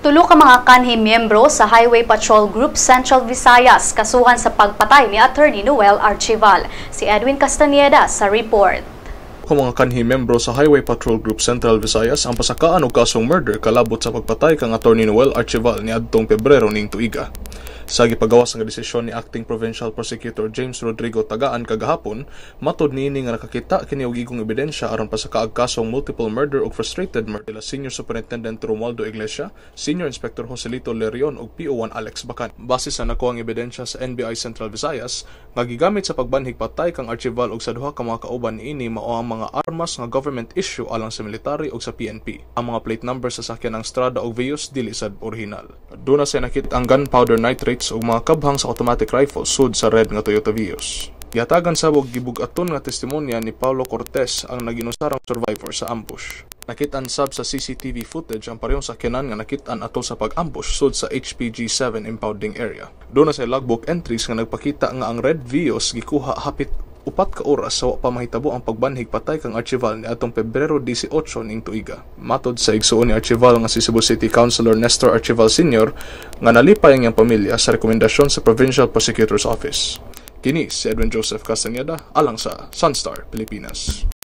Tulo ka mga kanhi miyembro sa Highway Patrol Group Central Visayas kasuhan sa pagpatay ni Attorney Noel Archival. Si Edwin Castañeda sa report. Ka mga kanhi membro sa Highway Patrol Group Central Visayas ang pasakaan og kasong murder kalabot sa pagpatay kang Attorney Noel Archival niadtong Pebrero ning tuiga. Sa gipagawas nga desisyon ni Acting Provincial Prosecutor James Rodrigo Tagaan kagahapon, matod niini nga nakakita kini og igong ebidensya aron pasakaag kasong multiple murder ug frustrated murder nila Senior Superintendent Romualdo Iglesia, Senior Inspector Joselito Lerion ug PO1 Alex Bacan. Base sa nakuhang ebidensya sa NBI Central Visayas, nga gigamit sa pagbanhig patay kang Archival ug sa duha ka mga kauban niini mao ang mga armas nga government issue alang sa military ug sa PNP. Ang mga plate number sa sakyanang Strada ug Vios dili sad original. Duna sa nakit ang gunpowder nitrates ug mga kabhang sa automatic rifle sud sa red nga Toyota Vios. Gihatagan sab og gibug-aton nga testimonya ni Paulo Cortez, ang naginusarang survivor sa ambush. Nakit-an sab sa CCTV footage ang parehong sakyanan nga nakit-an atol sa pag-ambush sud sa HPG-7 impounding area. Duna sa logbook entries nga nagpakita nga ang red Vios gikuha hapit 4 ka oras sa wa pa mahitabo ang pagbanhig patay kang Archival niadtong Pebrero 18 ning tuiga. Matod sa igsuon ni Archival nga si Cebu City Councilor Nestor Archival Sr. nga nalipay ang iyang pamilya sa rekomendasyon sa Provincial Prosecutor's Office. Kini si Edwin Joseph Castañeda alang sa Sunstar Pilipinas.